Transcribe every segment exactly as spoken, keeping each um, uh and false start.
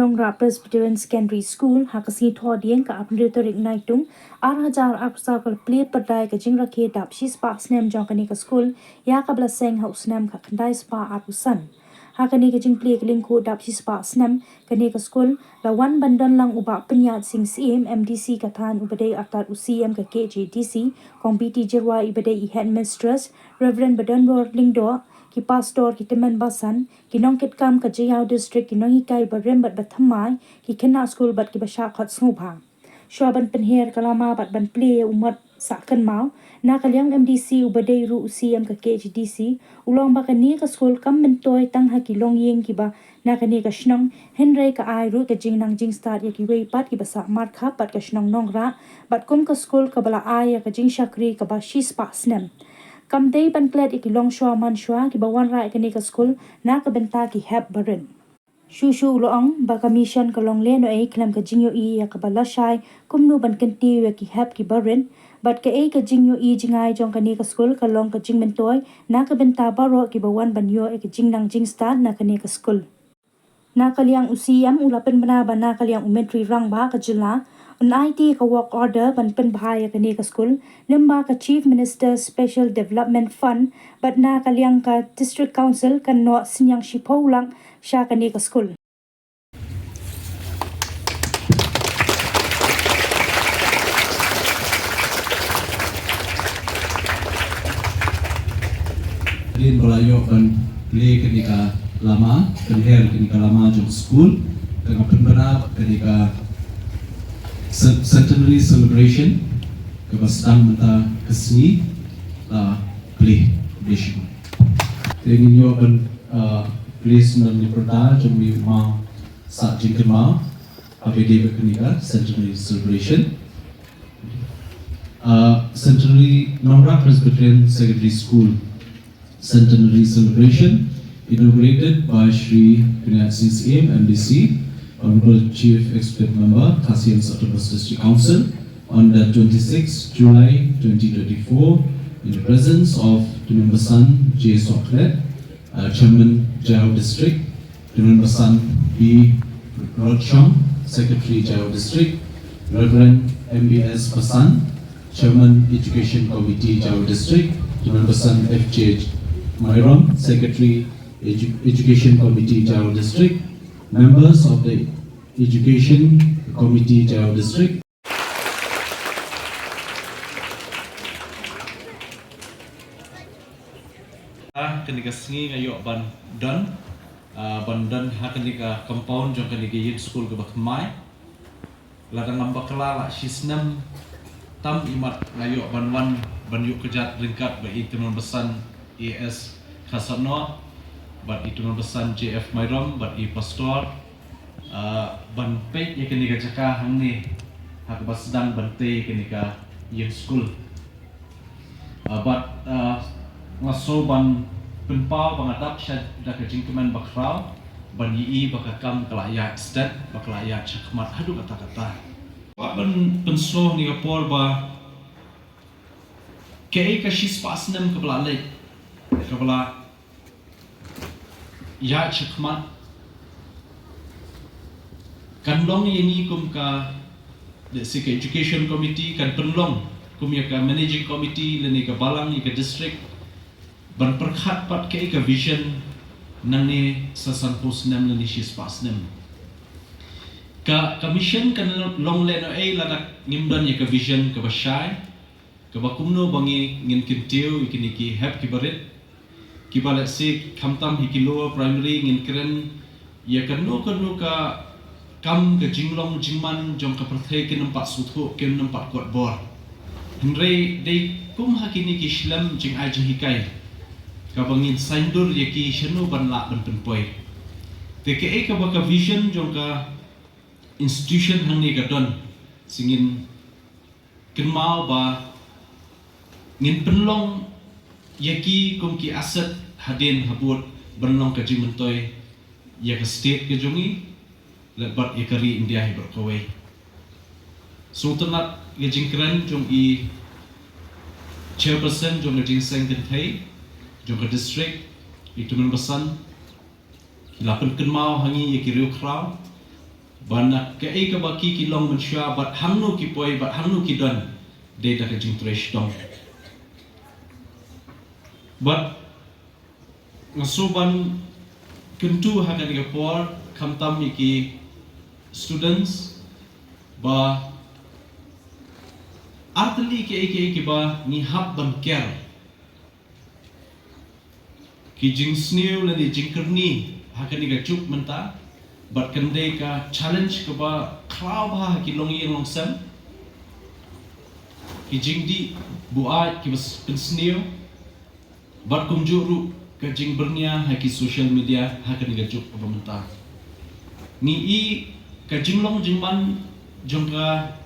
Nongrah Presbyterian Secondary School, ha ka sngi Thohdieng ka arphew tarik Naitung, ar hajar arphew saw ka la plie pyrda ïa ka jingrakhe dap shispah snem jong kane ka skul, ïa kaba la seng ha u snem khatkhyndai spah arphew san. Ha kane ka jingplie ka lyngkhuh dap shispah snem kane ka skul, la wan ban don lang u Bah Pynïaid Sing Syiem, M D C ka thaiñ, uba dei artat u C E M ka K H A D C, Kong B T Jyrwa iba dei i Headmistress, Reverend Badonbor Lyngdoh, ki pastor, ki tymmen basan, ki nongkitkam ka Jaïaw District, ki nonghikai barim bad bathymmai, ki khynnah skul bad kiba shah khot sngewbha. Shuwa ban pynher ka lama bad ban plie ïa u mot sah kynmaw, na ka liang M D C uba dei ruh u C E M ka K H A D C, u la ong ba kane ka skul kam myntoi tang ha ki longïing kiba na kane ka shnong, hynrei ka ai ruh ka jingnang jingstad ïa kiwei pat kiba sah markhap bad ka shnong Nongrah, bad kum ka skul kaba la ai ïa ka jingshakri kaba shispah snem. Kam dei ban klet ïa ki longshuwa manshuwa kiba wanrah ïa kane ka skul na ka bynta ki hep barit. Shuh shuh u la ong ba ka mission ka long lehnohei khlem ka jingïohi ïa kaba lashai kumno ban kyntiew ïa ki hep ki barit, bad kaei ka jingïohi jingai jong kane ka skul ka long ka jingmyntoi na ka bynta baroh kiba wan ban ïoh ïa ka jingnang jingstad na kane ka skul. Na ka liang u C E M u la pynbna ba na ka liang u Myntri Rangbah ka jylla un aiti ïa ka work order ban pynbha ïa kane ka skul, lyngba ka Chief Minister Special Development Fund, bad na ka liang ka District Council kan noh synñiang shiphew lak sha kane ka skul. Hadien ba la ïoh ban plie kane ka lama, pynher kane ka lama jong skul, ka nga pynbna kane ka cen-, centenary celebration, kaba sdang mynta ka sngi, la plie, plie shibun. Te ngin ïoh ban, uh, plie sngewbha ïa ka pyrda jong u ma Sah Jingkynmaw, haba ïadei bad kane ka centenary celebration. Uh, Centenary Nongrah Presbyterian Secondary School Centenary Celebration, inaugurated by Shri Pynïaid Sing Syiem, M D C, Honorable Chief Executive Member, Khasi Hills Autonomous District Council, on the twenty-sixth July twenty twenty-four, in the presence of Tymmen Basan J Sohkhlet, uh, Chairman Jaïaw District, Tymmen Basan B Rodshong, Secretary Jaïaw District, Reverend M B S Basan, Chairman Education Committee Jaïaw District, Tymmen Basan F J Myrom, Secretary Edu-, Education Committee Jaïaw District, members of the Education Committee Jaïaw District. Ah, kane ka sngi nga ïoh ban don, ah, ban don ha kane ka compound jong kane ka ïing skul kaba thymmai. Lada ngam bakla la shi snem tam imat nga ïoh ban wan ban ïuh kjat ryngkat bad i Tymmen Basan A S Khasatnoh, bad i Tymmen Basan J F Myrom, bad i pastor, ah, ban peit ïa kane ka jaka hangne, ha kaba sdang ban tei ïa kane ka ïing skul. Ah, bad, ah, nga sngew ban pynpaw ba nga dap sha da ka jingkmen bakhraw, ban ïohi ba ka kam ka la ïaid stet, ba ka la ïaid shakhmat haduh katta katta. Bad ban pynsngew ha kane ka por ba kaei ka shispah snem kaba la leit, kaba la ïaid shakhmat. Kan long ïa ngi kum ka, let's say, ka Education Committee, kan pynlong kum ïa ka Managing Committee lane ka balang ïa ka district, ban pyrkhat pat kaei ka vision nangne sa sanphew snem lane shispah snem. Ka, ka mission kan long lehnohei lada ngim don ïa ka vision kaba shai, kaba kumno ba ngi ngin kyntiew ïa kine ki hep ki barit, kiba, let's say, khamtam hi ki lower primary ngin kren ïa kano kano ka kam ka jinglong jingman jong ka pyrthei kin ym pat sngewthuh, kin ym pat kot bor. Hynrei dei kum ha kine ki shlem jingai jinghikai kaba ngin saiñdur ïa ki shano ban lah ban pynpoi. Te kaei kaba ka vision jong ka institution hangne ka don, sa ngin kynmaw ba ngin pynlong ïa ki kum ki asset hadien habud ban long ka jingmyntoi ïa ka state ka jong ngi, leh bad ïa ka ri India hi baroh kawei. Sngewtynnat ïa ka jingkren jong i chairperson jong ka jingseng kynthei jong ka district, i Tymmen Basan, ki la pynkynmaw ha ngi ïa ki riewkhraw, Ba na kaei kaba ki ki long mynshuwa bad hangno ki poi bad hangno ki don, dei da ka jingtrei shitom. Bad nga sngewbha ban kyntu ha kane ka por, khamtam ïa ki students, ba artylli kiei kiei kiba ngi hap ban ker, ki jingsniew lane jingkyrni ha kane ka juk mynta, bad kan dei ka challenge kaba khraw bha ha ki longïing longsem, ki jingdih buaid kiba pynsniew, bad kumjuh ruh ka jingbyrngia ha ki social media ha kane ka juk kaba mynta. Ngi i ka jinglong jingman jong ka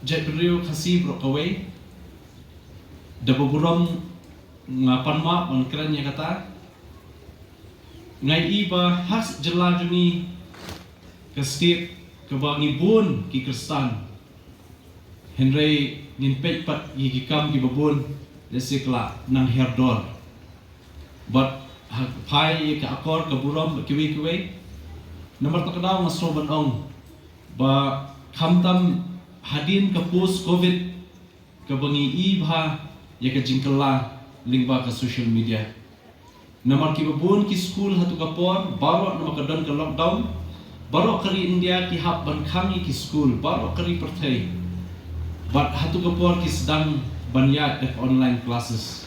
jaitbynriew Khasi baroh kawei, da ba burom nga pan map ban kren ïa kata. Nga i ba ha jylla jong ngi, ka state kaba ngi bun ki Khristan, hynrei ngin peit pat ïa ki kam kiba bun, lehse ka la nang hiar dor. Bad ha phai ïa ka akor ka burom bad kiwei kiwei. Namar kata ka daw nga sngewbha ban ong ba khamtam hadien ka post covid kaba ngi i bha ïa ka jingkylla lyngba ka social media. Namar kiba bun ki skul ha tu ka por, baroh namar ka don ka lockdown, baroh ka ri India ki hap ban khang ïa ki skul, baroh ka ri pyrthei. Bad ha tu ka por ki sdang ban ïaid da ka online classes.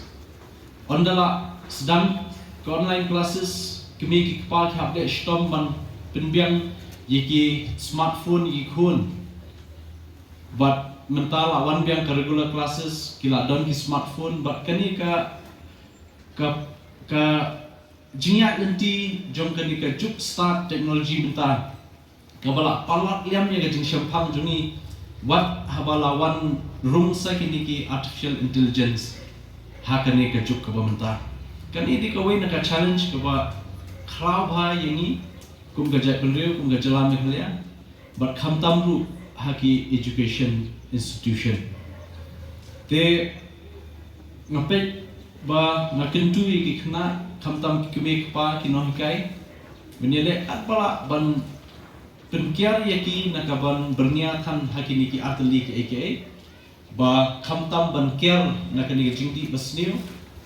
Ynda la sdang ka online classes, kmie ki kpa ki hap leh shitom ban pynbiang ïa ki smartphone, ïa ki khun. Bad mynta la wan biang ka regular classes, ki la don ki smartphone, bad kane ka, ka, ka jingïaid lynti jong kane ka juk stad technology mynta, kaba la palat liam ïa ka jingshemphang jong ngi, wat haba la wan rung sa kine ki artificial intelligence ha kane ka juk kaba mynta. Kane dei kawei na ka challenge kaba khraw bha ïa ngi kum ka jaitbynriew, kum ka jylla Meghalaya, bad khamtam ruh ha ki education institution. Te nga peit ba nga kyntu ïa ki khynnah, khamtam ki kmie kpa, ki nonghikai, ban ïaleh katba lah ban pynkiar ïa ki na ka ban byrngia than ha kine ki artylli kiei kiei, ba khamtam ban kiar na kane ka jingdih basniew,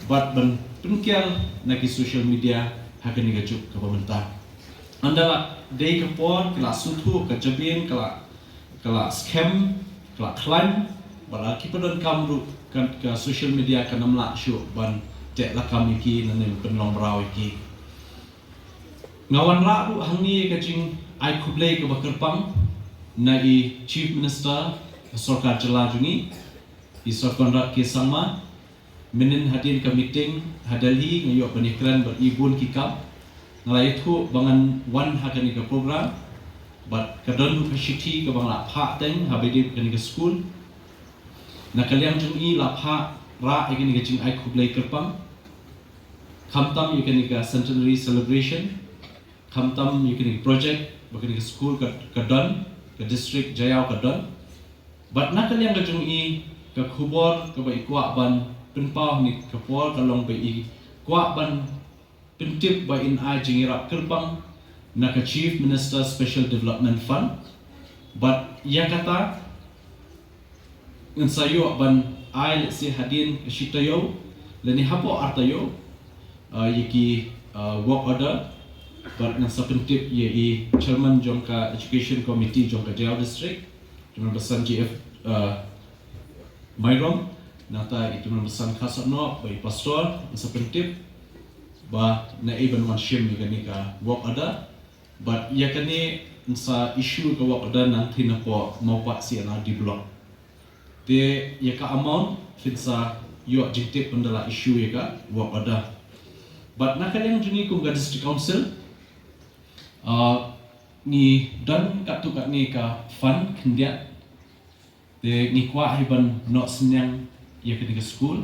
bad ban pynkiar na ki social media ha kane ka juk kaba mynta. Ynda la dei ka por, ka la sngewthuh, ka jabieng ka la, ka la skhem, ka la khlaiñ, bad la ki ba donkam ruh ka, ka social media kan ym lah shuh ban teh lakam ïa ki lane pynlong mraw ïa ki. Nga wanrah ruh hangne ka jingai khublei kaba kyrpang na i Chief Minister ka sorkar jylla jong ngi, i Sir Conrad K Sangma. Mynhynnin hadien ka meeting ha Delhi, nga ïoh ban ïakren bad i bun ki kam. Nga la ïathuh ba ngan wan ha kane ka program, bad ka don ruh ka shithi kaba nga la phah teng haba ïadei bad kane ka skul. Na ka liang jong ngi la phah rah ïa kane ka jingai khublei kyrpang, khamtam ïa kane ka centenary celebration, khamtam ïa kane ka project ba kane ka skul ka, ka don, ka district Jaïaw ka don. Bad na ka liang ka jong i, ka khubor kaba i kwah ban pynpaw ha kane ka por ka long ba i kwah ban pyntip ba in ai jingïarap kyrpang na ka Chief Minister Special Development Fund. Bad ïa kata ngan sa ïoh ban ai lehse hadien ka shi taïew lane hapoh ar taïew, uh, ïa ki, uh, work order. Bad ngan sa pyntip ïa i chairman jong ka education committee jong ka Jaïaw district, Reverend Basan G F, uh, Myrom, nangta i Reverend Basan Kharsatnok, bad i pastor, ngan sa pyntip ba naei ban wan shim ïa kane ka work order. Bad ïa kane ngan sa issue ka work order nangtei napoh Mawpat C and R D block. Te ïa ka amount phin sa ïoh jingtip ynda la issue ïa ka work order. Bad na ka liang jong ngi kum ka District Council, uh, ngi don katto katne ka fund khyndiat. Te ngi kwah hi ban noh synñiang ïa kane ka skul.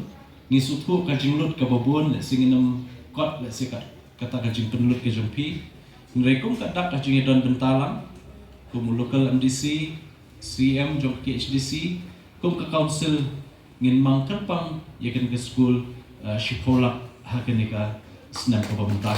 Ngi sngewthuh ka jinglut kaba bun, lehse ngin ym kot, lehse kat, kata ka jingpynlut ka jong phi. Hynrei kum ka dak ka jingïadon bynta lang, kum u local M D C, C M jong ka K H D C, kum ka council ngin mang kyrpang ïa kane ka skul, uh, shiphew lak ha kane ka snem kaba mynta.